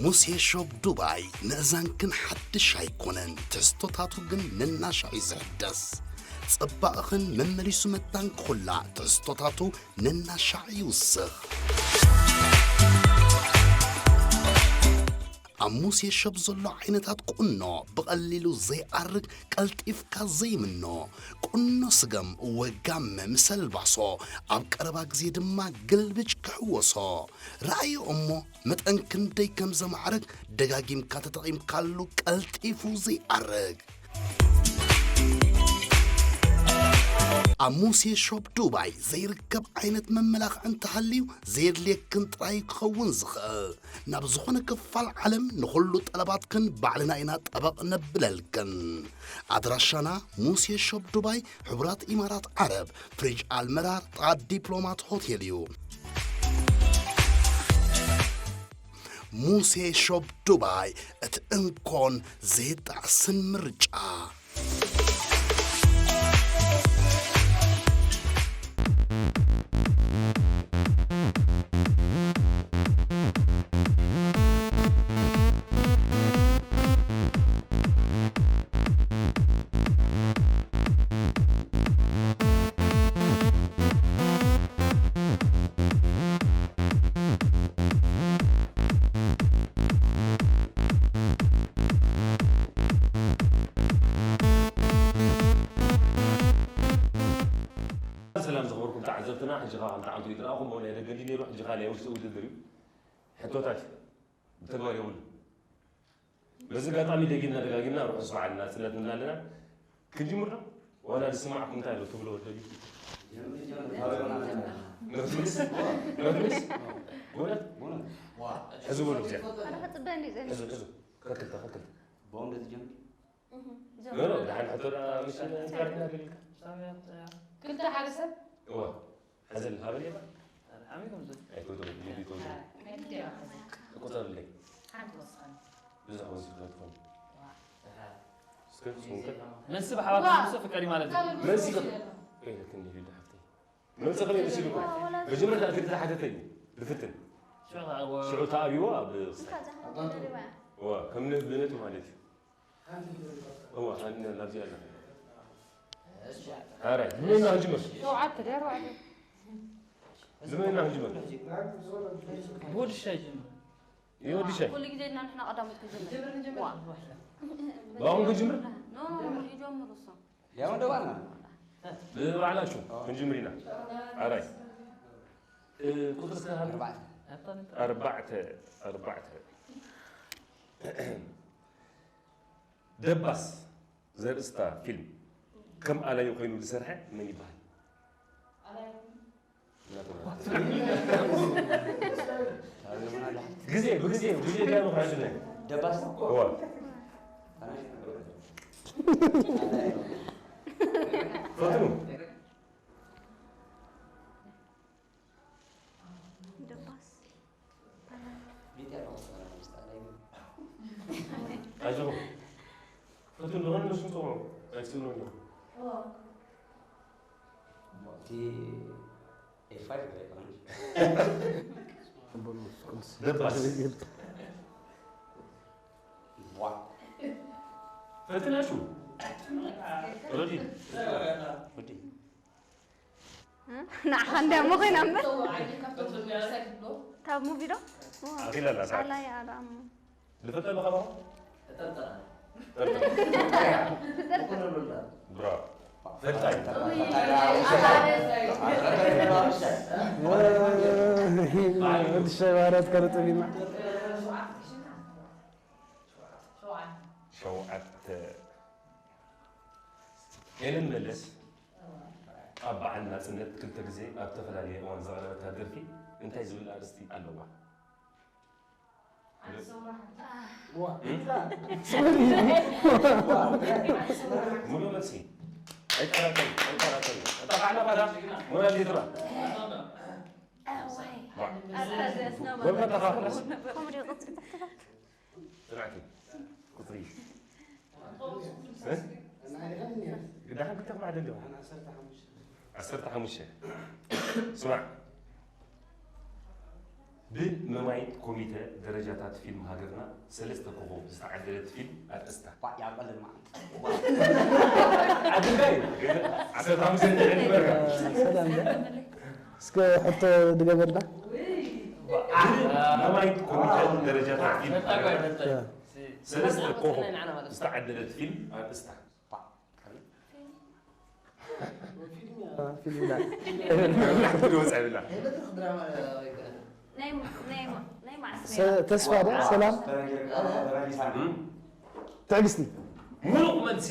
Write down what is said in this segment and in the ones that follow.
ሙሴ ሾፕ ዱባይ ምእዛንክን ሓድሽ ኣይኮነን፣ ትሕዝቶታቱ ግን ነናሻዕ እዩ ዝሕደስ። ጽባቕኽን መመሊሱ መታን ክኹላዕ ትሕዝቶታቱ ነናሻዕ ይውስኽ። ኣብ ሙሴ ሾፕ ዘሎ ዓይነታት ቁኖ ብቐሊሉ ዘይኣርግ፣ ቀልጢፍካ ዘይምኖ ቁኖ ስገም ወጋመ ምስ ኣልባሶ፣ ኣብ ቀረባ ግዜ ድማ ግልብጭ ክሕወሶ። ረኣዮ እሞ መጠን ክንደይ ከም ዘማዕርግ ደጋጊምካ ተጠቒምካሉ ቀልጢፉ ዘይኣርግ። ኣብ ሙሴ ሾፕ ዱባይ ዘይርከብ ዓይነት መመላኽዒ እንተሃልዩ ዘየድልየክን ጥራይ ክኸውን ዝኽእል። ናብ ዝኾነ ክፋል ዓለም ንኹሉ ጠለባትክን ባዕልና ኢና ጠበቕ ነብለልክን። ኣድራሻና ሙሴ ሾፕ ዱባይ፣ ሕቡራት ኢማራት ዓረብ፣ ፍሪጅ ኣልመራር፣ ጥቓ ዲፕሎማት ሆቴል እዩ። ሙሴ ሾፕ ዱባይ፣ እቲ እንኮን ዘይጣዕስን ምርጫ። ሰላም ዝኸበርኩም ተዓዘብትና፣ ሕጂ ኸኣ ከምቲ ዓንቱ ይትረኣኹም፣ ብኡ ናይ ደገ እንዲ ነይሩ፣ ሕጂ ኸኣ ናይ ውሽጢ ውድድር እዩ። ሕቶታት እዩ። ብተግባር የብሉን። በዚ ኣጋጣሚ ደጊምና ደጋጊምና ርሑስ በዓል ናጽነት ንብላ ኣለና። ክንጅምር ዶ? ዋላ ዝስማዕኩም እንታይ ኣሎ ትብሎ ወደቢ? ነብትምልስ? ነብትምልስ? ብእውነት? ሕዚ በሉ እዚኣ። ኣረ፣ ክጽበ እንዲ ዘን። ሕዚ፣ ሕዚ። ከክልተ፣ ከክልተ። ብኦም ዶ ትጀምር? እህ፣ ኖ፣ ኖ፣ ጀምር። ደሓን ሕቶ ደኣ ምሽ እንታይ ደሊልካ? ክልተ ሓደ ሰብ? እወ። ሕዘል ሃበል የባ? ኣሚኩም ዘ- ኣይትወደው፣ ልቢ ትወደው። ኣይ፣ ክልተ እዮም። ቁጠርለይ። ሓንቲ ወስኸን። ብዙሕ ወሲኹ ትኾን። ዋ። እስከ፣ እስከ። መልሲ ብሓባር ዋ። መልሶ ፍቀሪ ማለት እዩ። መልሲ ከ-፣ ከይደክን ይሉ ሓፍተይ። መልሲ ከመይ መሲልኩም? ዋ፣ ወላ መጀመርታ ክልተ ሓተተይ ብፍትን። ሽዑ ተኣቢዎ ኣብ ክሳብ። ዋ፣ ከም ነ-፣ ብነጥቢ ማለት እዩ። እዋ፣ ሓንቲ ናብዚ ኣላ። ኣራይ፣ ብመን ኢና ክንጅምር? ሸውዓተ ድዩ ኣርባዕተ? ብመን ኢና ክንጅምር? ብወዲ ሻይ ጅምር። ይወዲ ሻይ። ኩሉ ግዜ እና ንሕና ቀዳሞት ክንጅምር። ዋ። ብኣኹም ክንጅምር? ኖ፣ ኖ፣ ኖ፣ ይጀምሩ እሶም። ያው እንደው ኣና። ብባዕላችሁ ክንጅምር ኢና። ኣራይ። እ፣ ቁጥሪ እስከ ሃብ። ኣርባዕተ። ኣርባዕተ፣ ኣርባዕተ። ደባስ ዘርእስታ ፊልም ከም ኣላዩ ኮይኑ ዝሰርሐ መን ይበሃል? ግዜ፣ ብግዜ፣ ግዜ ዳይሩ ክሕዝነ። ደባስ? እዋ። ፈትኑ። ደባስ። ኣጆኹም። ፈትኑ፣ ዝኾነ ንሱ ጽውዑ። ኣይትስእኑ ኣለኹም። እቲ ኤፍ ፋይቭ ገለ ይኾን? ደባስ። ዋ። ፈትናችሁ። ሮዲ። ወዲ። ንዓኻ እንድያ እሞ ኮይና እምበር። ካብ ሙቪ ዶ? ኣኺላ ኣላ ሰዓት። ኣላ እያ፣ ኣላ እሞ። ዝፈልጥ ኣሎ ካባኹም? ጠርጠር። ብራቮ። ፈልጣይ። ወዲ ሸባራት ከርጥብ ኢና። ሸውዓተ። ሄለን መለስ ኣብ በዓል ናጽነት ክልተ ግዜ ኣብ ዝተፈላለየ እዋን ዘቕረበታ ደርፊ እንታይ ዝብል ኣርእስቲ ኣለዋ? ሙሉ መልሲ። ኣይጠራጠሪ፣ ኣይጠራጠሪ። ኣጣቃዕና ባዳ፣ ሞራል ይትራ። ወልካ ተኻኽለስ። ጽናዕኪ። ቁጽሪ። እ? ግዳሕን ክልተ ክማዕደ ኣለዎ። ዓሰርተ ሓሙሽተ። ስማዕ። ብመማይት ኮሚተ ደረጃታት ፊልም ሃገርና ሰለስተ ኮኾብ ዝተዓደለት ፊልም ኣርእስታ። ባዕ ያቀልል ማለት ኣድርጋይ ዓሰርተ ሓሙሽተ እንድሕር ንበርካ። ሰላም እስከ ሕቶ ድገበልና። ብመማይት ኮሚተ ደረጃታት ፊልም ሃገርና ሰለስተ ኮኾብ ዝተዓደለት ፊልም ኣርእስታ። ፊልም ኢና። ወፃ ይብላ። ናይ ናይ ናይ ማዕስ ሰ- ተስፋ ዶ ሰላም ትዕግስቲ ሙሉእ መልሲ።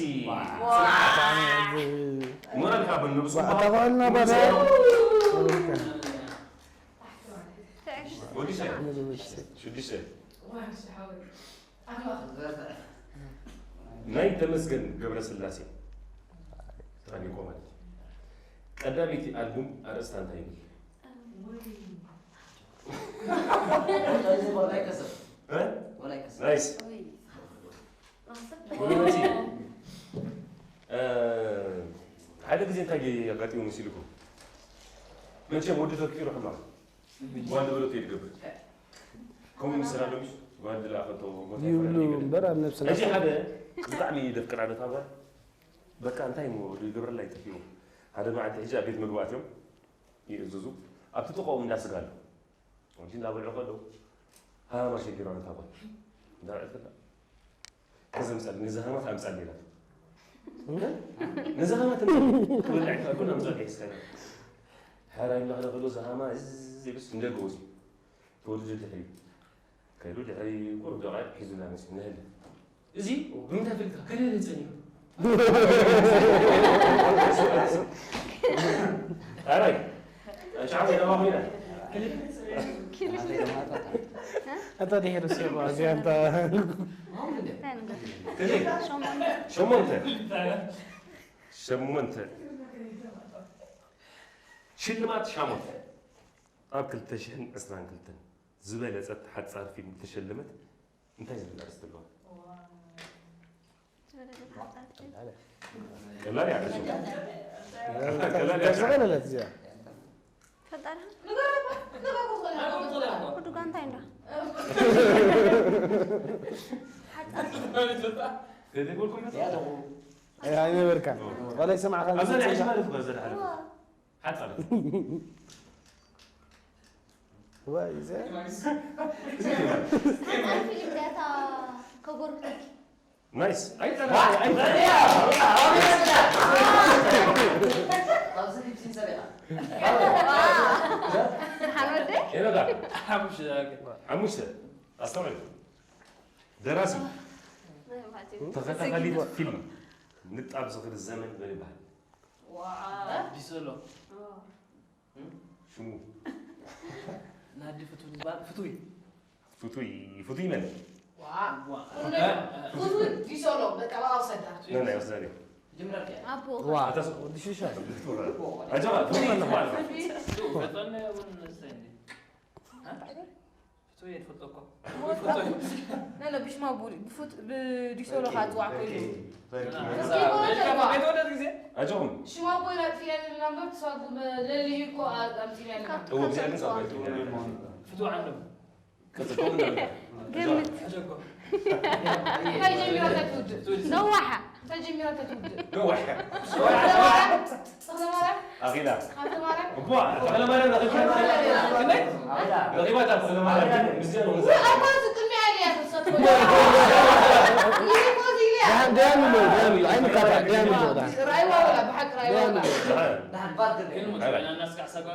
ሞራልካ በል ንብሱ ተባልና ባዳ ወዲሰ ሽዱሽተ ናይ ተመስገን ገብረስላሴ ታኒቆ ማለት እዩ። ቀዳመይቲ ኣልቡም ኣርእስታ እንታይ ይብል? እ? ናይስ። ወይነቲ፣ እ፣ ሓደ ግዜ እንታይ ኣጋጢሙ መሲልኩም? መቸም ወዲ ተፍቂሩ ሕማቕ ጓል ዝበለቶ እዩ ዝገብር። ከምኡ ምስላ ሎሚ ጓል ዝለኣኸቶ ቦታ ይብሉ ይፈልጥ ይብል። እምበር ኣብ ነብስና ሕጂ ሓደ ብጣዕሚ ደፍቅራ ነታ ጓል በቃ እንታይ እሞ ዝገብረላ ይጠፍኡ። ሓደ መዓልቲ ሕጂ ኣብ ቤት ምግቢ ኣትዮም ይእዝዙ። ኣብቲ ጥቕኦም እንዳ ስጋ ኣሎ። ሕጂ እንዳበልዑ ከለዉ ሃማ ሸጊራ ነታ ጓል እንዳበልዐት ከላ ከዘምፀል ነዚ ሃማ ትኣምፃል ኢላ ነዚ ሃማ ትምፃል ክበልዕ ከ ኩና ምፃል ሒዝካና ሕራይ እንዳኸለ ከሎ እዚ ሃማ እዚ ኢሉስ እንደገ ወፂኡ ተወልዱ ድሕሪ ከይዱ ድሕሪ ቁሩብ ደቂቕ ሒዙና መፅዩ ንህለ እዚ ብምንታይ ፈልጥካ ከለለ ፀኒሑ ኣራይ ጫፍ ደማ ኮይና ኣታ ድሕሪ ሴባ እዚኣ እንታ ሸሞንተ ሸሞንተ ሽልማት ሻሞንተ ኣብ ክልተ ሽሕን ዕስራን ክልተን ዝበለጸት ሓጻር ፊልም ዝተሸለመት እንታይ ዝብል ኣርእስቲ ኣለዋ? ቀላል እያ። ቀላል እያ። ተዘበለለት እዚኣ ፈጣሪ ኩዱ ጋንታ እንዳ ዘይብልኩም ኣይነበርካን ዋላ ይሰማዕካ ኣብዛ ናይ ሕጂ ማለት እኮ ዘድሓለፈ ሓጻር ወይ እዚኣ ፊልም ዳታ ከጎርብጠኪ ናይስ ኣይጠራ ኣብዚ ዲፕሲን ሰሪኻ ሓን ወደ የነጋ ሓሙሽተ ኣስተውዕል ደራሲ ተኸታታሊት ፊልም ንጣብ ዝኽሪ ዘመን መን ይበሃል? ዲሶሎ ሽሙ ናዲ ፍቱን ዝበሃል ፍቱይ ፍቱይ ፍቱይ መን? ፍቱን ዲሶሎ በቃ ብኣው ሰዳ ነን ኣይወስዳኒ ጅምረር ዋ ወዲ ሽሻ ኣጀባ ፍቱይ ማለት ፈጠነ እውን ንስታይ እንዴ ፍቱይ እየ ትፈልጦ እኮ ነነ ብሽማ ቡሪ ብፉት ብዲሶሎ ካብ ዝዋዕ ኮይኑ ቤተወደድ ጊዜ ኣጆኹም ሽማ ቦይ ናጥፊና ዘለና እምበር ትሳጉ ለልዩ እኮ ኣምፂና ኣለና እዎ ብዚኣ ግን ጸባይ ፍቱ ዓንዶም ቀጽል ከምኡ እንዳበልካ ግምት ኣጀጎ እንታይ ጀሚራ ተትውድእ ነዋሓ እንታይ ጀሚራ ተትውድእ ነዋሕ ተኽለማርያም ኣኺላ ሃብተማርያም እቧ ተኽለማርያም ረኺብካ ረኺባታ ተኽለማርያም ምስዚኣ ነው ኣኳዚ ቅድሚያ ኢለያ ተሰጥኮ ደሃም ደሃም ይሎ ደሃም ይሎ ኣይንካታ ደሃም ይሎ ደሃም ራይዋ ወላ ብሓቂ ራይዋ ወላ ዳሕን ባር ግን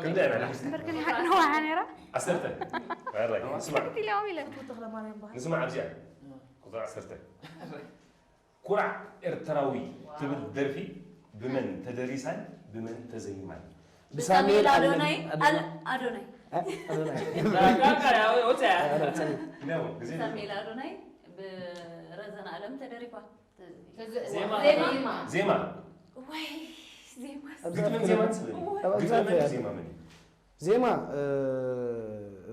ክንደይ ኢና እምበር ግን ይሓቅ ነዋሓ ነይራ ዓሰርተ ኣራይ ስማዕ ትለዎም ኢለ ንስማዕ ኣብዚኣ ቁፅሪ ዓሰርተ ኩራዕ ኤርትራዊ ትብል ደርፊ ብመን ተደሪሳን ብመን ተዘይማን? ብሳሙኤል ኣዶናይ ኣል ኣዶናይ ግዜ ሳሙኤል ኣዶናይ ብረዘን ኣለም ተደሪፋ ዜማ ወይ ዜማ ግጥምን ዜማን ስለ ግጥምን ዜማ መን እዩ? ዜማ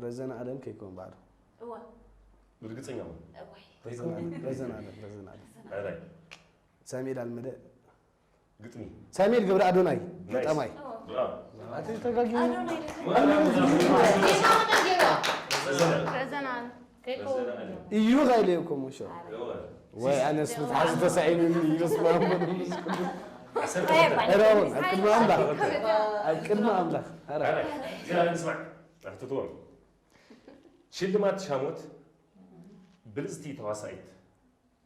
ረዘን ኣለም ከይኮን ባዕሉ እዋ ርግፀኛ ሆን ወይ ረዘን ኣለም ረዘን ኣለም ኣራይ ሳሙኤል ኣልመደ ግጥሚ ሳሙኤል ገብረ ኣዶናይ ናይስ። ገጣማይ ብራቮ ኣቲ ተጋጊ ኣዶናይ ወላ ዜማ መን ገይራ ረዘናል። እዩ ኸይለ እኮ ሙሾ። ወይ ኣነስ ምትሓዝ ተሳኢኑኒ ይመስል ኣቦ መንፈስ ቅዱስ። ራውን ኣብ ቅድሚ ኣምላኽ፣ ኣብ ቅድሚ ኣምላኽ። ኧረ። ሽልማት ሻሞት ብልጽቲ ተዋሳኢት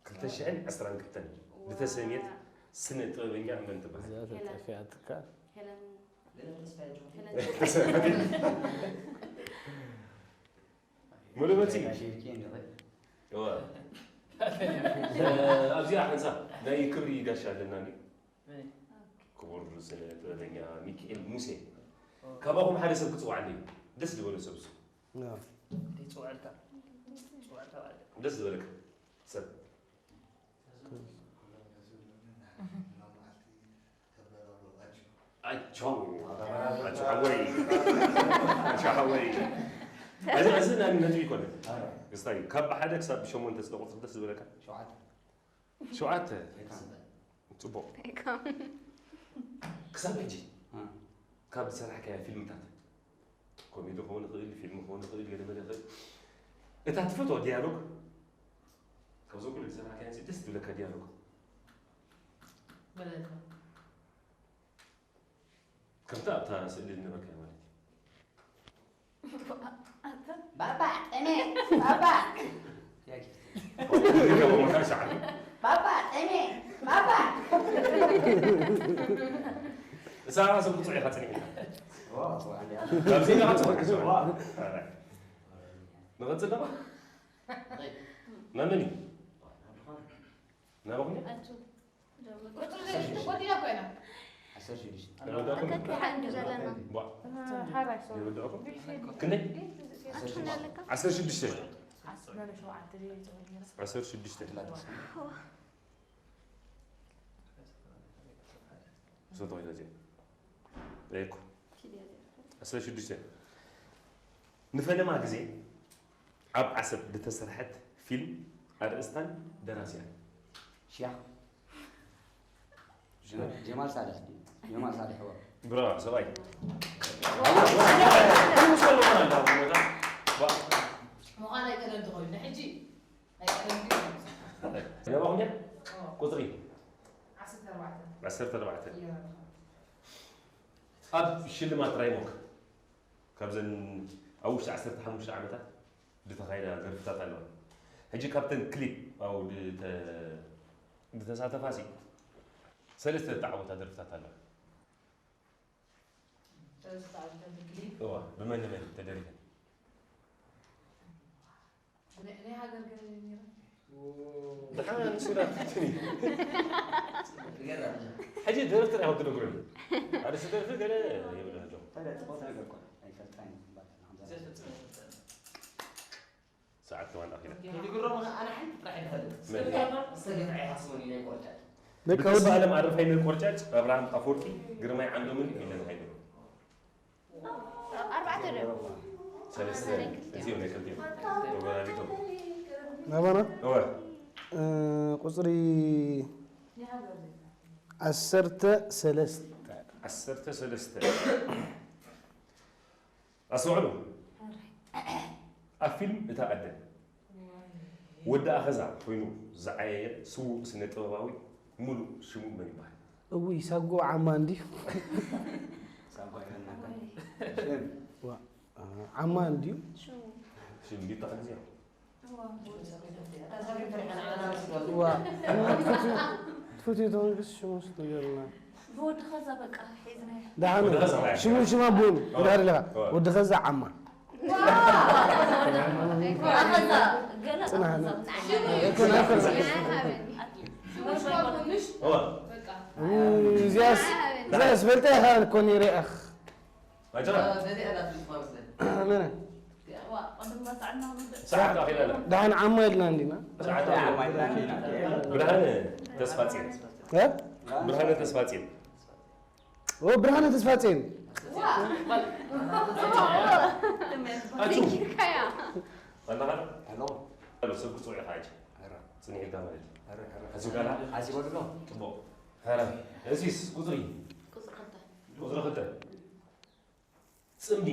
ክልተ ሽሕን ዕስራን ክልተን ዝተሰምየት ስነ ጥበበኛ መን ትበሃል? እዚኣ ተጠፊኣትካ። ሙሉእ መሲ። እዋ። ኣብዚኣ ሓንሳብ ናይ ክብሪ ጋሻ ኣለና እንዲ። ክቡር ስነ ጥበበኛ ሚካኤል ሙሴ። ካባኹም ሓደ ሰብ ክጽዋዕ ኣለዩ። ደስ ዝበሎ ሰብ እሱ። ደስ ዝበለካ ሰብ። ኣጆ፣ ኣጆ ሓወይ። ኣጆ ሓወይ። እዚ፣ እዚ ናይ ነጥቢ ይኮነ። ክስታይ፣ ካብ ሓደ ክሳብ ሸሞንተ ስለ ቁጽሪ ደስ ዝበለካ? ሸውዓተ። ሸውዓተ። ጽቡቕ። ክሳብ ሕጂ ካብ ዝሰራሕካያ ፊልምታት፣ ኮሜዲ ክኸውን ይኽእል፣ ፊልም ክኸውን ይኽእል፣ ገለ መለ ይኽእል፣ እታ ትፈትዋ ዲያሎግ፣ ካብዞም ኩሉ ዝሰራሕካያ ደስ ትብለካ ዲያሎግ? በለልካ። ከምታ ኣብታ ስእሊ ዝነበርካያ ማለት እዩ። ባባ፣ ጠሜ፣ ባባ። ባባ፣ ጠሜ፣ ባባ። እሳ ራሱ ብፁዕ ኢኻ ጸኒሕካ። ዋ፣ ዋ፣ እንዲያ። ካብዚ ኢኻ ጽቡቕ ኢኻ። ዋ። ንቐጽል ደማ? መመን እዩ? ናባኹም ድዩ? ኣቱ። ቁጽሪ ዘይሽፍን ጎዲላ እኮ ኢና። ዓሰርተ ሽዱሽተ። ኣይወዳእኩም? ከኪ ሓንዱ ዘለና። ቧ። ሓራይ ሰው። ኣይወዳእኩም? ክንደይ? ዓሰርተ ሽዱሽተ። ዓሰርተ ሽዱሽተ። ዓሰርተ ሸውዓተ ድዩ? ዓሰርተ ሽዱሽተ። ሰው ተወይዘ እዚኣ። ጠየቅኩ። ዓሰርተ ሽዱሽተ። ንፈለማ ግዜ ኣብ ዓሰብ ዝተሰርሐት ፊልም ኣርእስታን ደራሲያን። ሽያ። ጀማል ሳልሕ ድዩ? ጀማል ሳልሕ፣ እወ። ብራቮ፣ ሰብኣይ። ምዃን ኣይቀደም ተኾይኑ፣ ሕጂ ኣይቀደም ግን። ናባኹም ድያ? እወ። ቁጽሪ? ዓሰርተ ኣርባዕተ። ዓሰርተ ኣርባዕተ። እየ። ኣብ ሽልማት ራይሞክ ካብዘን ኣብ ውሽጢ ዓሰርተ ሓሙሽተ ዓመታት ዝተኻየዳ ደርፍታት ኣለዋ። ሕጂ ካብተን ክሊፕ ኣብኡ ድተ-፣ ዝተሳተፋሲ ሰለስተ ዝተዓወታ ደርፍታት ኣለዋ። ሰለስተ ዓመታት ክሊፕ? እዋ፣ ብመን መን ተደሪፈን? ናይ፣ ናይ ሃገር ገለ ነይሩ። ደሓን ንሱ ዳ ትትኒ። ገለ። ሕጂ ደርፍቲ ራይሞክ ትነግሩኒ። ኣርእስቲ ደርፊ ገለ የብልሃለኹ። ታዲያ ጽቡቕ ነገር እኮ ኣይፈልጣን እዩ። ሰዓት ከማን ኣኺላ። ከይትግረሙ፣ ኣነ ሓንቲ ጥራሕ እየ ዝፈልጥ። መን? ሰገን ኣይሓስቦን እዩ ናይ ቆርጫጭ። ደቂ ብተስፋ ወዲ ኣለም ኣረፋይነ ቆርጫጭ፣ ኣብርሃም ኣፈወርቂ፣ ግርማይ ዓንዶምን ሚለን ሃይለ። ኣርባዕተ ድዮም? ሰለስተ። እዚኦም ናይ ክልቲኦም። ተወዳዲቶም። ናባና? እወ። እ፣ ቁጽሪ ዓሰርተ ሰለስተ። ዓሰርተ ሰለስተ። ኣስተውዕሉ። ኣብ ፊልም እታ ኣደ ወዲ ኣኸዛ ኮይኑ ዝዓየየ ስዉእ ስነ ጥበባዊ ሙሉእ ሽሙ መን ይበሃል? እውይ፣ ሳጎ ዓማ እንድዩ። ሳጓ ይበልናካ። ሽም። ዋ፣ ዓማ እንድዩ። ሽሙ። ሽም እንድዩ ተኸንዚያ። ዋ፣ ትፈትዮ፣ ትፈትዮ ተኾንክስ ሽሙ እስኪ ንገርና። ብወዲ ኸዛ በቃ ሒዝናዮ። ደሓን ወዲ ኸዛ ማለት ሽሙ፣ ሽማ ቡን፣ ዋ። ወዲ ኸዛ ዓማ። ዋ። ዋ፣ ኸዛ፣ ገለ ጽናሕ፣ ኸዛ። ኣይኮነ፣ ኣይኮነ። ሽሙ ሽማ ቡን፣ ምሽ? ዋ። በቃ። እዚኣስ፣ እዚኣስ ፈልጠ ኢኻ እኮ ነይረ፣ ኣኽ። ኣጀራ። በዚኣ ናት ዝፋ መስለ። መነ? ዋ፣ ቅድም መጻዕና ንውድእ። ሰዓት ኣኺላና። ደሓን ዓማ ኢልና እንዲና። ሰዓት ኣኺላና። ዓማ ኢልና እንዲና። ብርሃነ ተስፋጽዮን። እ? ብርሃነ ተስፋጽዮን። ኦ፣ ብርሃነ ተስፋጽዮን። ዋ። ኣቱ። ካያ። ኣለኻ? ሄሎ። ሄሎ፣ ሰብ ክጽውዕ ኢኻ ሕጂ። ሄሎ። ጽኒሕ ኢልካ ማለት እዩ። ሄሎ፣ ሄሎ። ሕዚ ጋላ? ሓሲቦ ኣሎ? ጽቡቕ። ሄሎ። እዚስ ቁጽሪ? ቁጽሪ ክልተ። ቁጽሪ ክልተ። ጽምዲ።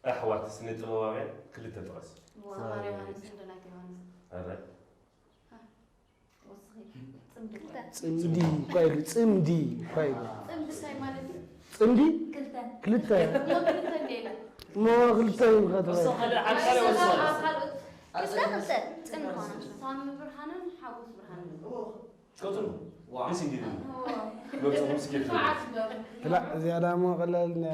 ኣሕዋት ስነ ጥበባውያን ክልተ ጥቐስ። ሰማር ዮሃንስን ደላይት ዮሃንስን። ኣረ። ወስኺ ጽምዲ እኮ። ጽምዲ እኳ ይብል ጽምዲ እኳ ይብል ጽምዲ እንታይ ማለት እዩ? ጽምዲ ክልተ። ክልተ እሞ ክልተ እንደ ኢላ። እሞ ክልተ እዩ እሱ ከተባለ ሓደ ዓንካል ይወስድ። ካልኦት ክልተ ክልተ ጽምዲ ኾነ። ሳሚ ብርሃንን ሓጎስ ብርሃንን። ትከቱን ደስ እንዲሉ እዎ። ገብጾም ስኬት ንፉዓት በሉ። لا زيادة ما قللنا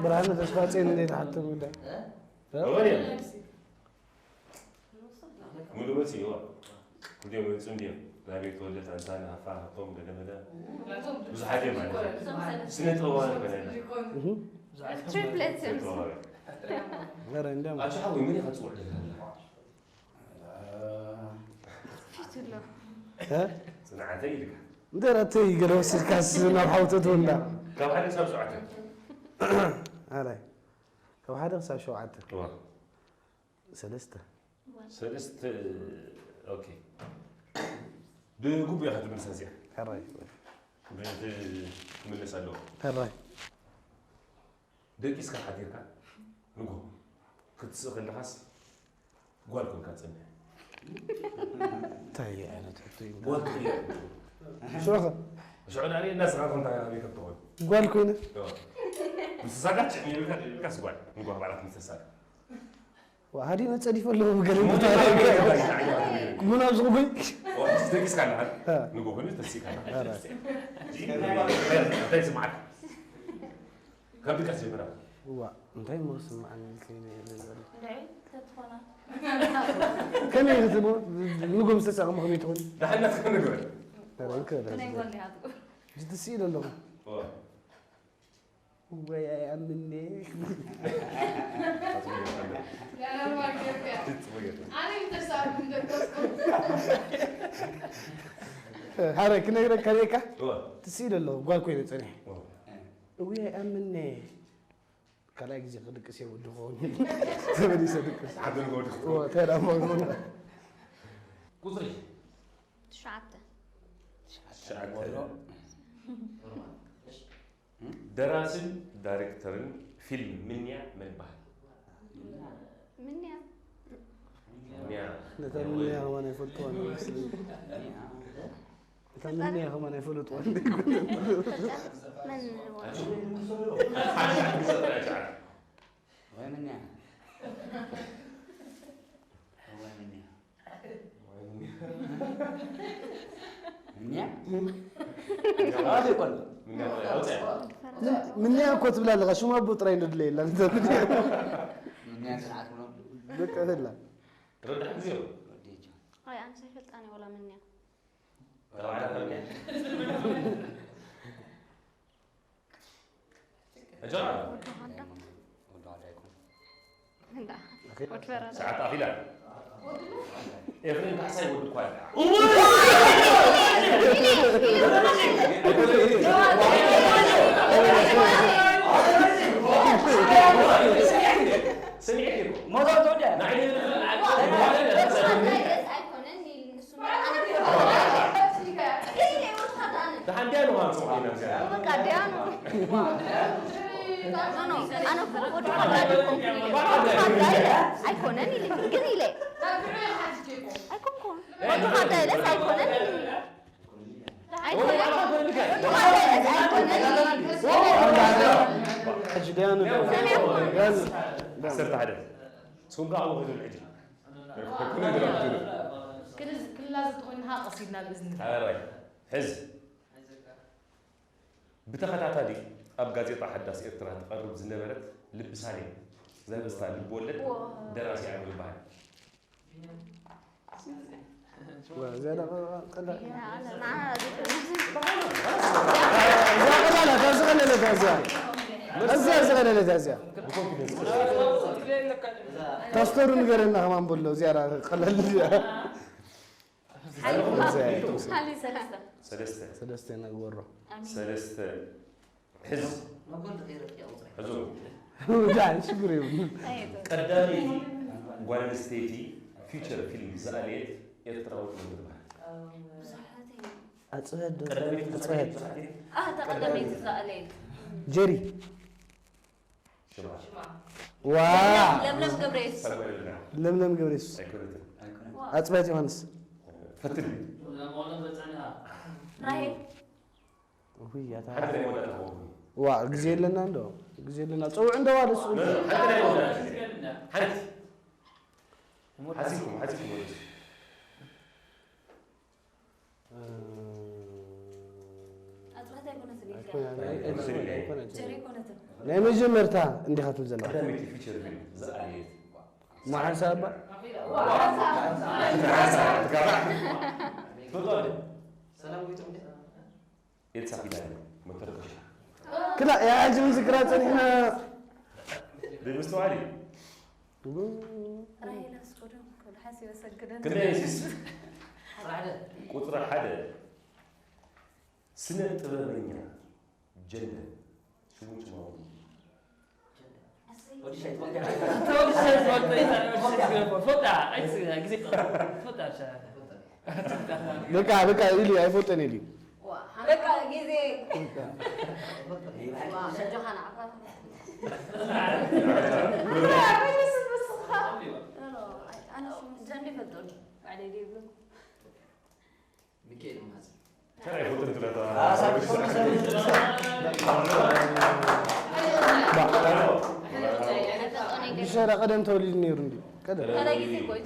برهان تشفاتين اللي تحت من ده ወሪያ ሙሉ መጽ ይዋ እንዲዮም መጽ እንዲዮም ናቤት ተወለድ ኣንሳን ሃፋ ሃቶም ገደመደ ብዙሓት እዮም ማለት ስነ ጥበባውያን ኮይና ኢና Triplets እዮም። غير عندهم ኣንቺ ሓወይ መን ኢኻ ትጽውዕ ደለኻ ፊት ኣሎ። ها ጽንዓተይ ኢልካ እንተ ራተይ ገለ ወሲድካስ ናብ ሓውተት ወንዳ ካብ ሓደ ክሳብ ሸውዓተ ኣራይ ካብ ሓደ ክሳብ ሸውዓተ እዋ ሰለስተ ሰለስተ ኦኬ ብግቡእ ኢኻ ትምልሳ እዚኣ ሕራይ ትምልስ ኣለዎ ሕራይ ደቂስካ ሓዲርካ ንጎ ክትስእ ከለኻስ ጓል ኮንካ ትጸንሕ እንታይ ዓይነት ሕቶ እዩ ጓል ትቕየር ሽዑኸ ሽዑ ዳሪ እናስኻ ኮንታ ኣበይ ከም ትኾን ጓል ኮይነ ምስ ሳጋት ጭዕሚ ኢልካ ኢልካስ ጓል ንጎ ባላት ምስ ተሳጋ ሃዲነ ጸዲፈ ኣለኹ ገለ ቦታ ሙን ኣብዚ ጉጉይ ደቂስካ ኣለኻ እ። ንጎ ኮይኑ ተሲካ ኧረ። እንታይ ስምዓካ ካብ ድቃስ ጀምራ እዋ እንታይ ሞ ስምዓኒ ኢልከ ኢለ እየ ዘሎ እንድዒ ተትኾና። ከመይ ክትሞ ንጎ ምስ ተሳቐሙ ከመይ ትኾን ዳሕና ትኮን ንግበር ኧረ እንከ ከነይ ጓል እያ ትብሎ። ጅትስኢል ኣለኹ ወይ ኣይኣምኔ ኣነ ምተሳብ እንደቀስኩ ሓደ ክነግረካ ሪእካ ትስኢል ኣለኹ ጓል ኮይነ ጸኒሐ እውይ ኣይኣምኔ ካልኣይ ግዜ ክድቅስ እየ ወዲ ክኸውን ተመሊሰ ድቅስ ሓደ ንጎዲ ተዳሞ ቁፅሪ ትሽዓተ ትሽዓተ ደራስን ዳይሬክተርን ፊልም ምንያ መን በሃል ምንያ ምንያ ነታ ምንያ ከማን ኣይፈልጥዋን ይመስለኒ እታ ምንያ ከማን ኣይፈልጥዋን መን ንብሎ ሓንቲ ሓንቲ ሰብራ ይትዓል ወይ ምንያ ወይ ምንያ ምንያ ኣዋት ይኮን ምንያ ኣውፅያ ምንያ እኮ ትብላ ኣለኻ ሽማ ኣቦ ጥራይ ንድለ የላ ምንያ ጽንዓት ብሎ በቃ ተላ ረዳሕ ግዜ ወዲቻ ኣይ ኣነስ ኣይፈልጣን እየ ወላ ምንያ ተባዕዳ ምንያ ኣጆራ ወዲ ዋዳ ይኮን እንዳ ወድፈራ ሰዓት ኣኺላ ኤፍሬም ካሕሳይ ወዲ ኳ ሰሚዕኪ ሞዛው ተወዲያ ንዓይ ኣይኮነን ኢሉ ንሱ ደሓን ድያ ንዋን ጽቡቕ ኢና በቃ ድያኑ ኖ ኣነ እኮ ወዲ ሓዳድ ኮንኩ ኢለ ወዲ ሓዳድ ኣይኮነን ኢለ ግን ኢለ ኣይኮንኩን ወዲ ሓዳድ ኢለስ ኣይኮነን ኢለ ኣይኮነን ወዲ ሓዳድ ኢለስ ኣይኮነን ኢለ ሕጂ ደያኑ ዓሰርተ ሓደ ንስኹም ከዓ ኣብኡ ኸይዱ ሕጂ ክልላ ዝትኾንኻ ቀሲድና ብእዝኒ ሕዚ ብተኸታታሊ ኣብ ጋዜጣ ሓዳስ ኤርትራ ትቐርብ ዝነበረት ልቢ ሳሌም ዘርእስታ ልብወለድ ደራሲኣ መን ይበሃል? እዛ ዝቐለለት እዚኣ እዚኣ ዝቐለለት እዚኣ ታስቶሪ ንገረና ከማን በሎ እዚኣ ቀለል እዚኣ ሰለስተ ሰለስተ ነግበሮ ሰለስተ ሕዝ ሕዙ ዳ ሽግር ይሁን ቀዳመይቲ ጓል ኣንስተይቲ ፊቸር ፊልም ዝኣለየት ኤርትራዊት መን ትበሃል? ኣፅህድ ቀዳመይቲ ኣፅህድ ኣታ ቀዳመይቲ ዝኣለየት ጀሪ ሽማ ሽማ ዋ ለምለም ገብረየሱስ። ለምለም ገብረየሱስ፣ ኣጽባይት ዮሃንስ። ፈትን። እዛ መቐሎም ዘጸንሃ። ራሄል። ውይ ያታ ሓንቲ ናይ መወዳእታ ክኸውን። ዋ ግዜ የለና እንዶ ግዜ የለና። ጽውዕ እንዶ ዋለ ጽውዕ። ሓንቲ ናይ መወዳእታ። ሓንቲ። ሓሲብኩም፣ ሓሲብኩም ወደሱ። ኣጽዋት ኣይኮነትን ኢልካ። ኣይኮነን፣ ኣይኮነን፣ ኣይኮነን። ጀሪ ኣይኮነትን። ናይ መጀመርታ እንዲኻ ትብል ዘለኻ። ቀዳመይቲ ፊቸር ፊልም ዝኣየት። መሓንሳ እባ ሓንሳ ትጋባዕ። ትፈልጦ ዶ? ሰላም ጎይቶም እንዴ? ኤልሳ ኪዳነ መተርከሻ። ክላ ያ ሕጂ ምስክራ ጸኒሕና። ብምስትውዓል እዩ። ራሄል ኣስቆዶም ክብል ሓሲበ ሰግደን። ክንደይ የሲስ? ቁፅሪ ሓደ ስነ ጥበበኛ ጀንደ ሽሙ ጭማዊ። ወዲ ሻይ ትፈልጥ ተወዲ ሻይ ትፈልጥ ኢልካ፣ ወዲ ሻይ ትፈልጥ። ፎጣ፣ ኣይስ-፣ ግዜ ፎጣ ብቻ። በቃ በቃ ኢሊ ኣይፈልጠን ኢሊ። በቃ ግዜ ዋ፣ ሸጆኻ ንዓኻ። ኣነ ጀንዲ ይፈልጦ ባዕለይ ደይብለኩም። ሚካኤል ማዝ ተራ ይፈልጥ እንትና ኣሳብ ብሸራ ቀደም ተወሊዱ ነይሩ እንዲ ቀደም። ካልኣይ ግዜ እኮ እዩ።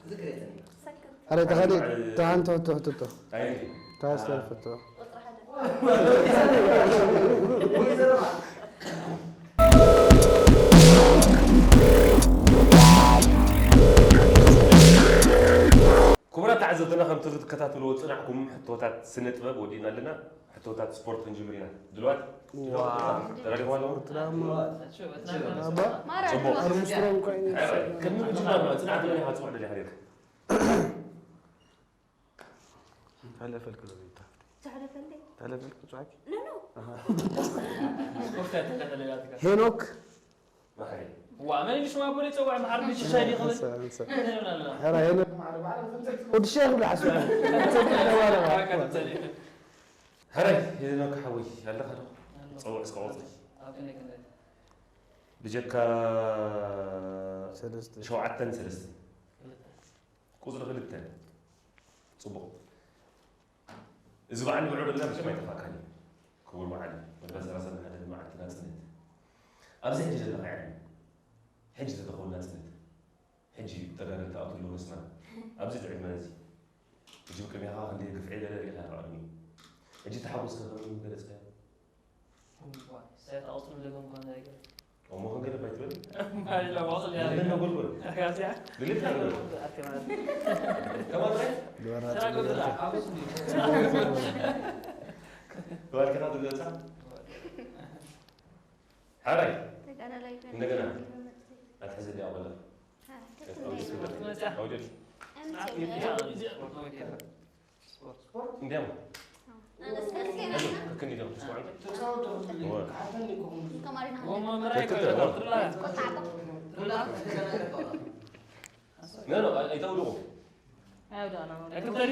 ዝክሬተኒ ኣረ ተኻሊ ተሃንተ ተህትቶ ኣይንቲ ታስተርፍቶ ቁፅሪ ሓደ። ክቡራት ተዓዘብትና፣ ከምቲ ክትከታተልዎ ዝጸናሕኩም ሕቶታት ስነ ጥበብ ወዲእና ኣለና። ሕቶታት ስፖርት ክንጅምር ኢና። ድልዋት? ዋው። ተዳሊኹም ኣለኹም? ትራማ ማራ ኣርምስትሮንግ ኮይኑ ቅድሚ ምጅማር ጽናዕቲ መን ኢኻ ትጽውዕ ደሊኻ ነይርካ? ታለፈልክ ዘቤታ ትሕደፈልኒ። ታለፈልክ ጽዋኪ ኖ ኖ። ስፖርት እያ ትከታተል ኢላ ትካ። ሄኖክ መሓሪ። ዋ፣ መን ኢሉ ሽማ ቦሌ ጸውዐ መሓሪ ብሽሻይ ዲኸ? እንሳ እንሳ መን ኢሉ ኣለና? ሕራ ሄኖክ ወዲ ሸይኽ ብላ ሓስብ ኣካ ትጸሊ። ሕራይ ሄኖክ ሓወይ ኣለኻ ዶ? ጸውዕ እስከ ቁጽሪ። ኣብ ክንደይ ክንደይ? ብጀካ ሰለስተ ሸውዓተን ሰለስተን። ቁጽሪ ክልተ። ጽቡቕ። እዚ በዓል ንብዕሉ ዘለና መቸም ኣይጠፋእካን እዩ። ክቡር በዓል መበል ሰላሳን ሓደን መዓልቲ ናጽነት። ኣብዚ ሕጂ ዘለኻ ዕድመ፣ ሕጂ ተተኾን ናጽነት፣ ሕጂ ተጋደልቲ ኣብ ትህልዎ ንስና ኣብዚ ዕድመ እዚ፣ ሕጂ ብቅድሜኻ ክንደይ ግፍዒ ገለ ርኢኻ ኢኻ ቅድሚኡ። ሕጂ ተሓጎስካ ከመይ ምገለጽካዮ? እዋይ፣ ሰያት ኣውፅኡ ደገም እኳ እንታይ ገለ። እሞ ክንገድፍ ኣይትበል? ማይ ለማውፅእ ያለ። ልልን ነጎልጎል። ያዚያ። ልልን ነጎልጎል። ኣትከማት። ከማን ጥራይ? ስራ ገብርላ። ተባልከኻ ትገልጻ? ሓራይ። ተጋዳላይ እንደገና። መመልሰይ። ኣትሕዚ ዲኣ ቆላ። ሃ፣ ኣውዲስ ትክክል። ፍልጠት። ኣውዲስ። ኣምስያ። እንዲያው። ከክን ይደም ትስማዕ። ከማሪና ወማ መራይ ቆላ። No, no, ኣይተውድቑ። ኣይክብተሪ?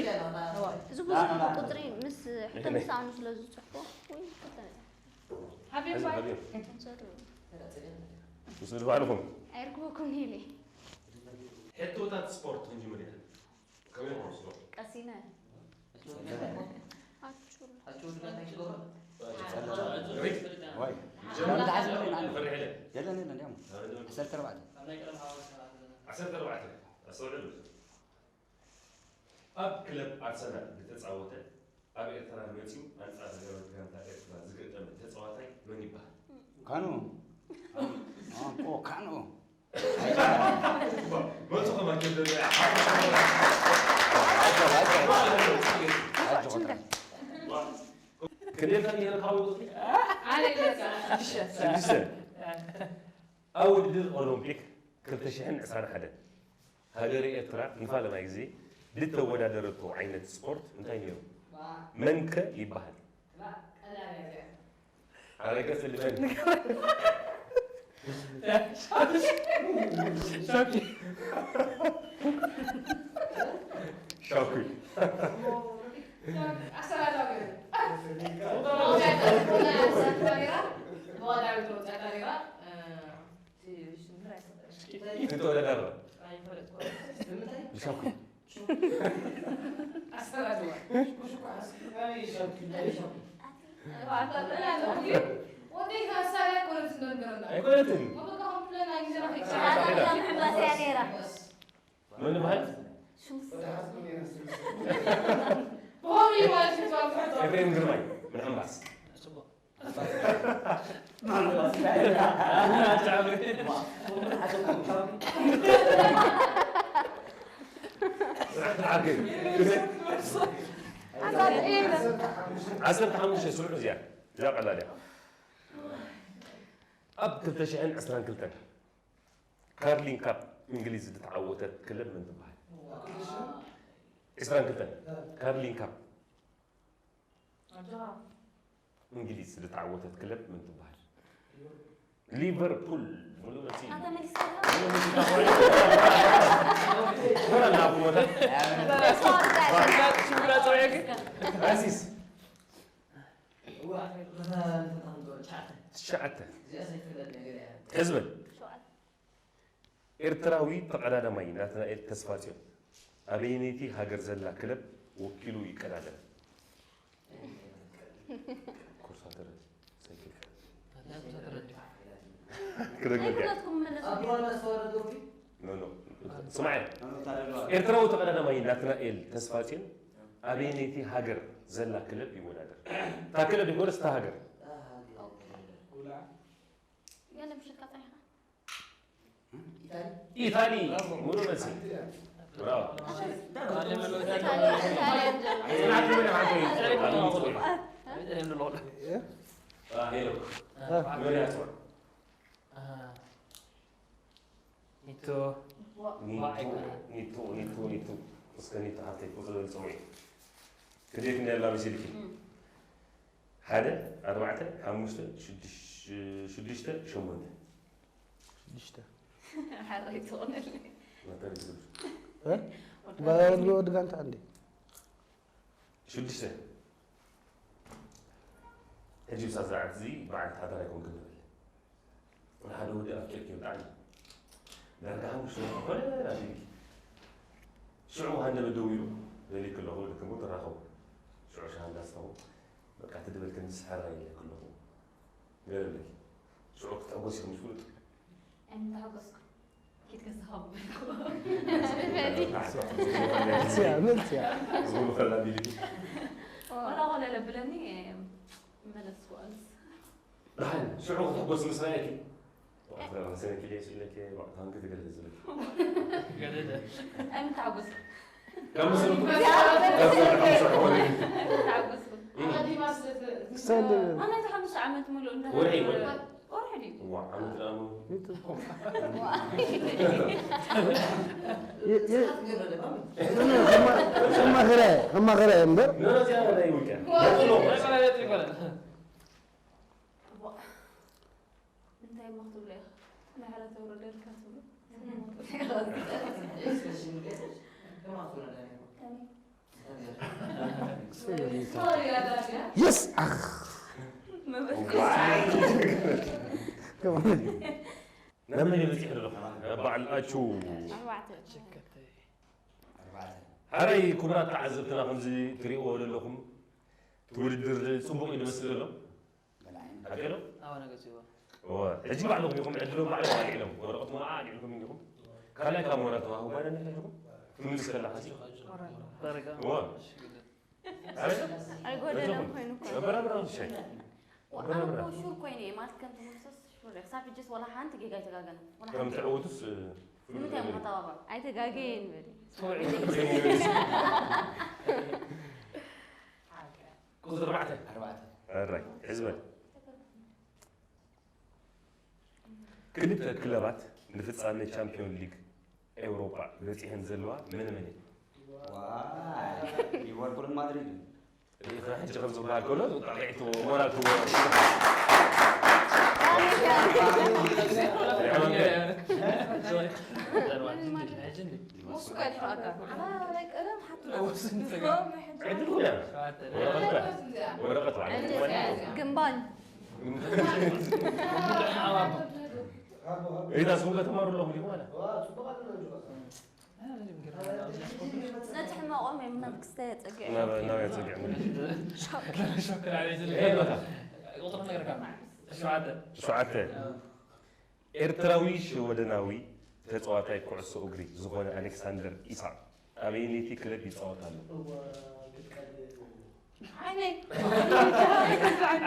እዚ ብዙሕ ቁፅሪ ምስ ሕቶ ምሳእኑ ስለ ዝፅሕፎ ወይ ሓቢር እዚ ባይ። ከቢር። ውሰዱ ባዕልኹም። ኣይርክበኩም ኢለ። ሕቶታት ስፖርት ክንጅምር ኢና። ከመይ ንወስዶ? ቀሲነ። ኣቹል። ሪት። ዋይ። ጀምር። ፈርሕ ኢለ። የለን የለን እንዲያውም ዓሰርተ ኣርባዕተ ዓሰርተ ኣርባዕተ። ኣስተውዕሉ። ኣብ ክለብ ኣርሰናል ዝተጻወተ፣ ኣብ ኤርትራ መጺኡ ኣንጻር ሃገራዊት ጋንታ ኤርትራ ዝገጠመ ተጻዋታይ መን ይበሃል? ካኑ ኦ ካኑ መጹ ከማን ጀምር። ኣጆ ቆጥራ ክንደይ ካብ ይሄን ካብ ውስጥ ሽዱሽተ። ኣብ ውድድር ኦሎምፒክ ክልተ ሽሕን ዕስራን ሓደን ሃገረ ኤርትራ ንፋለማይ ግዜ ዝተወዳደረቶ ዓይነት ስፖርት እንታይ ነይሩ? መን ከ ይበሃል? ኣረገ ስልበን። ሻኩ። ኣሰራዳዊ። ተወዳዳሪ። ኣይፈለጥኩ። ልሻኩ። ኣሰራርዋ። ወደይ ካሳላ ኮለት እንደነበረና። ኣይኮነትን። ወበቃ ኮምፕለን ናይ ግዜና ኣታ ምሕባስ እያ ነይራ። መን ይበሃል? ሹስ። ቦሪ ማለት ይቷል። ኤፍሬም ግርማይ ምሕንባስ። ዓሰርተ ሓሙሽተ ስምዑ እዚኣ እዚኣ ቀላል እያ። ኣብ ክልተ ሽሕን ዕስራን ክልተን ካርሊን ካፕ እንግሊዝ ዝተዓወተት ክለብ መን ትበሃል? ዕስራን ክልተን ካርሊን ካፕ እንግሊዝ ዝተዓወተት ክለብ መን ትበሃል? ሊቨርፑል። ሙሉ መልሲ። ኣታ መሊስካ። ወላ ናብ ቦታ። ኣሲስ። ትሽዓተ። ሕዝበን። ኤርትራዊ ተቐዳዳማይ ናትናኤል ተስፋጽዮን ኣበየነይቲ ሃገር ዘላ ክለብ ወኪሉ ይቀዳደም? ኮርሳተር ሳይክል ክደግመልካ። ኣይኮነትኩም መለሱ። ኖ፣ ኖ። ስማዕ፣ ኤርትራዊ ተቐዳዳማይ ናትናኤል ተስፋጽዮን ኣበየነይቲ ሃገር ዘላ ክለብ ይወዳደር? እታ ክለብ ይኾነስ እታ ሃገር? ገለ ምሽልካ ጸኒሕካ። ኢታሊ። ሙሉ መልሲ። ብራቮ። ጽናት ምን ሓንቲ። አ፣ ሄሎ። መን እያ ትጽዋዕ? ኒቶ ኒቶ፣ ኒቶ፣ ኒቶ፣ ኒቶ። እስከ ኒቶ ሓፍተይ ቁጽሪ በሊ ጽውዒ። ክንደይ ክንደይ ኣላ መሲልኪ? ሓደ፣ ኣርባዕተ፣ ሓሙሽተ፣ ሽዱሽ-፣ ሽዱሽተ፣ ሸሞንተ። ሽዱሽተ ሓራይ ትኾነለይ። መጠን ትብል። እ? ጓል ወዲ ጋንታ እንዴ? ሽዱሽተ። ሕጂ ብሳ ዝረዓት እዚ በዓል ተሓታላይ ኮንክ ንብል። ንሓደ ወዲ ኣፍቂርኪ ብጣዕሚ ዳርጋ ሓሙሽተ ወርሒ ኮነ ናቢልኪ። ሽዑ ሃንደበት ደዊሉ ደሊክ ኣለኹ ልክሞ ትራኸቡ። ሽዑ ሻሃ እንዳስተው በቃ ትድበልክኒ ስሕራ ኢለክ ኣለኹ። ገለለኪ። ሽዑ ክትዕጎስ ኢኹም ትፍልጡ። ኣይምተሓጎስኩ። ኪድ ገዛኻ በልኩ። መልስያ፣ መልስያ። ዝብሉ ከላ ቢልኪ። ወላ ኮለ ለብለኒ መለስኩ ኣልስ። ደሓን ሽዑ ክትሕጎስ ምስ ረኣየኪ። ዋዕታ መሰለኪ ኢለ ስኢለኪ፣ ዋዕታ ሃንኪ ትገልጽ ዝብለኪ። ገደደ። ኣይምተሓጎስኩ። ካብ ምስሉ ኣይምተሓጎስኩ። ክሳብ ኣነ እቲ ሓሙሽተ ዓመት ሙሉእ እንዳ ወርሒ ወይ? ወርሒ ድዩ? ዋ፣ ዓመት ደኣ ሙሉ። የ-፣ የ-፣ ከማ-፣ ከማኽረ፣ ከማኽረ እምበር። ነዚያ ናይ ውልቀ። እንታይ እሞ ክትብሎ ኢኻ? ምሕረት ተውረደልካ ትብሎ? የስ፣ ኣኽ። ናብ መን እዩ በጺሑ ዘሎ? በዓል ኣቹ። ኣርባዕተ። ሓራይ ክቡራት ተዓዘብትና ከምዚ ትሪእዎ ዘለኹም እቲ ውድድር ጽቡቕ እዩ ዝመስል ዘሎ። ሓቂ ዶ? ኣዋ ነገጽዎ። እወ፣ ሕጂ ባዕልኹም ኢኹም ዕድሎም ባዕልኹም ኣልዒሎም። ወረቐት መዓ ኣልዒልኩም እንዲኹም። ካልኣይ ካብ ሞራል ተዋህቡ ባይና እንዲኹም። ትምልስ ከለኻ ሲ። በረጋ። እወ። ኣረ? ኣይጎደለን ኮይኑ እኮ። በራብራ ሻይ። ኣነ እኮ ሹር ኮይነ እየ ማለት ከም ትምህርትስ ሹር እየ። ክሳብ ሕጅስ ወላ ሓንቲ ጌጋ ኣይተጋገነ። ወላ ከም ሓንቲ። ትዕውቱስ ንምንታይ እዮም ከተባባዕ? ኣይተጋገየን በል። ቁጽሪ ኣርባዕተ። ኣርባዕተ። ኣራይ፣ ሕዝበል። ክልተ ክለባት ንፍጻመ ቻምፒዮን ሊግ ኤውሮጳ በጺሐን ዘለዋ መነ መን እየን? ዋይ፣ ሊቨርፑልን ማድሪድን። ሕጂ ከም ዝበሃል ከሎ፣ ጣቂዕቱ ሞራል ክዎ። ሙስኮ ይሓታ። ኣና ናይ ቀደም ሓቱ። ዕድል ኩዳ። ወረቐት ኩዳ። ወረቐት ዋዕላ። ግንባል። እታ ስኹም ከተማሩ ኣለኹም ዲኹም ኣላ? ነቲ ሕመቆም እዮም ናብ ክስታይ የፀግዕ ናብ ናብ ያፀግዕ ሸክር ዓበይቲ ኤ፣ በቃ። ቁጥር ነገርካ ሸውዓተ ሸውዓተ ኤርትራዊ ሽወደናዊ ተፃዋታይ ኩዕሶ እግሪ ዝኾነ ኣሌክሳንደር ኢሳቅ ኣበየነይቲ ክለብ ይፃወት ኣሎ? ዓይነይ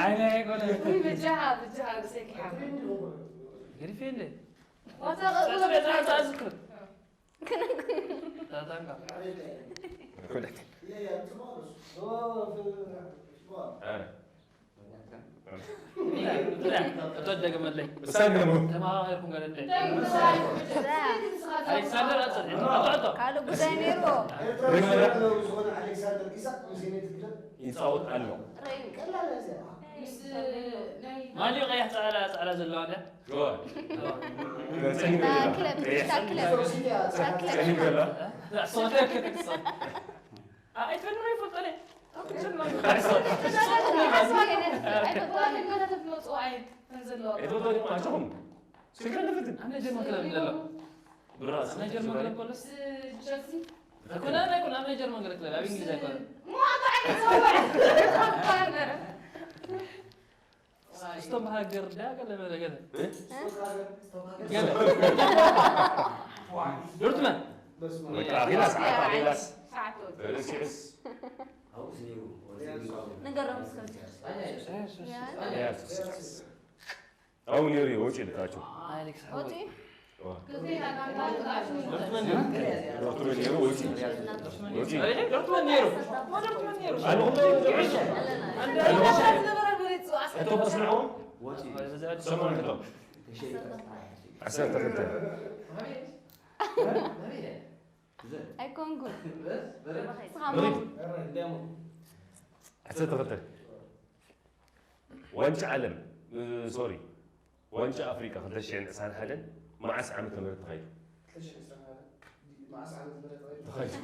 ዓይነ ኣይኮነ ውይ በጃኻ በጃኻ ርእሰይ ክሓም ገሪፌ እንደ ዋታ ቀጥሎ በጃኻ ዝክር ታታንካ ኩለት ኣረ እተደገመለይ እሳን ደግሞ ተመኻኺርኩም ገለለይ እንታይ ኣሌክሳንደር ኣፀ ሕቶ ካልእ ጉዳይ ነይርዎ። ርግመና ዝኾነ ኣሌክሳንደር ኢሳቅ ምስ ኔት ክለብ ይፃወት ኣሎ ቀላል እያ እዚኣ። ምስ ናይ ማልዮ ቀያሕ ፃዕዳ ፃዕዳ ዘለዋ እንድያ ዋ ጸሊም እታ ገላ ክለብ እታ ክለብ እታ ክለብ ጸሊም ገላ ሶተ ክትክሰ ኣይፈልግ ይፈልጠለ ተፍመፅኡ ዓይነት ዘለዋ እቶ ዶ ማቸኹም ስልከ ንፍትን ኣነ ጀርመን ክለብ ዘሎ ብራስ ኣነ ጀርመን ክለብ ከሎስ ቸልሲ ኣይኮነ ኣይኮነ ኣነ ጀርመን ክለብ ክለብ ኣብ እንግሊዝ ኣይኮነ ሞ ኣታ ዓይነት ዘውዕ ስቶም ሃገር ዳ ገለ መለ ገለ ገለ ዶርትመን በቃ ኣኺላስ ዓታ ኣኺላስ ሰዓት ርእሲዕስ ንገሮም እስከ ኣብኡ ነይሩ እዩ ወጪ ልካቸው ኣሌክስ ወጪ ዶርትመንድ ነይሩ ወጪ ወጪ ዶርትመን ነይሩ ዶርትመን ነይሩ ኣልኹም ዝነበረ መሬት ዝዋስ ሕቶ ከስምዕዎ ሰማን ሕቶ ዓሰርተ ክልተ ኣይኮንኩ ሪድ ዓሰርተ ክልተ ዋንጫ ዓለም ሶሪ ዋንጫ ኣፍሪቃ ክልተ ሽሕን ዕስራን ሓደን መዓስ ዓመተ ምህረት ተኻይዱ? ተኻይዱ